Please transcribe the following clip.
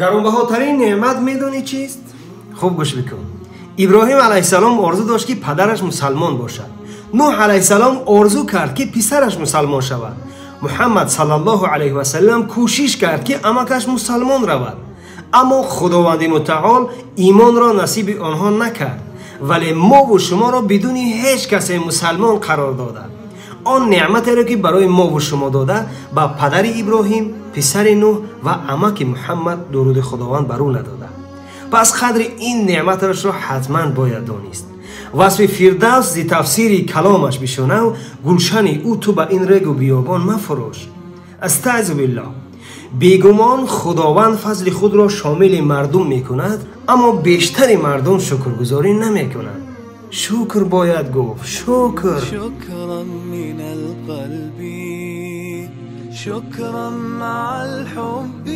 Гаронбаҳотарин неъмат медонӣ чист? Хуб гӯш бикун. Иброҳим алайҳиссалом орзу дошт, ки падараш мусалмон бошад. Нӯҳ алайҳиссалом орзу кард, ки писараш мусалмон шавад. Муҳаммад саллаллоҳу алайҳи васаллам кӯшиш кард, ки амакаш мусалмон равад, аммо Худованди мутаол имонро насиби онҳо накард, вале мову шуморо бидуни ҳеҷ касе мусалмон қарор дода. Он неъматеро, ки барои мову шумо дода, ба падари Иброҳим, писари Нӯҳ ва амаки Муҳаммад, дуруди Худованд бар ӯ, надода. Пас қадри ин неъматашро ҳатман бояд донист. Васфи Фирдавс зи тафсири каломаш бишунав, гулшани ӯ ту ба ин регу биёбон мафурӯш. Астаъзу биллоҳ. Бегумон, Худованд фазли худро шомили мардум мекунад, аммо бештари мардум шукргузорӣ намекунанд. Шукр бояд гуфт, шукр. شكرا من القلب، شكرا مع الحب.